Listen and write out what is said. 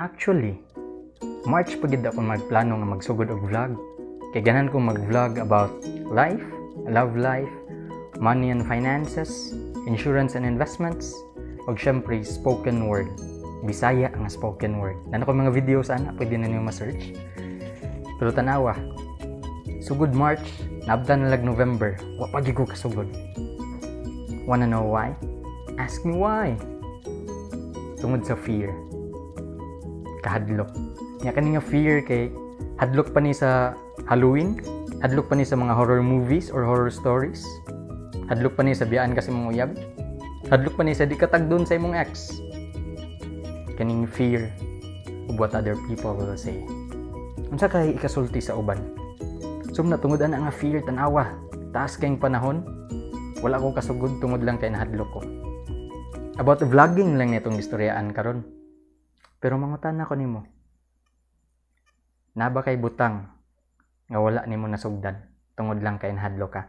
Actually, March pa gid ako magplano nga magsugod og vlog. Kay ganahan ko mag-vlog about life, love life, money and finances, insurance and investments, ug syempre spoken word. Bisaya ang spoken word. Naa na ko mga videos ana, pwede na niyo ma-search. Pero tanawa, sugod March, naabtan na lag November, wa pa gyud ko kasugod. Wanna know why? Ask me why. Tungod sa fear. Kahadlok. Nya kani nga fear kay hadlok pa ni sa Halloween, hadlok pa ni sa mga horror movies or horror stories. Hadlok pa ni sa biyaan ka sa imong uyab. Hadlok pa ni sa di ka tagdon sa imong ex. Kaning fear of what other people will say. Unsa kay ikasulti sa uban? So na tungod ana nga fear, tanawa, taas kayong panahon, wala ko kasugod tungod lang kay nahadlok ko. About vlogging lang nitong istoryaan karon. Pero mangutana ko nimo. Naa ba kay butang nga wala nimo nasugdan tungod lang kay nahadlok ka?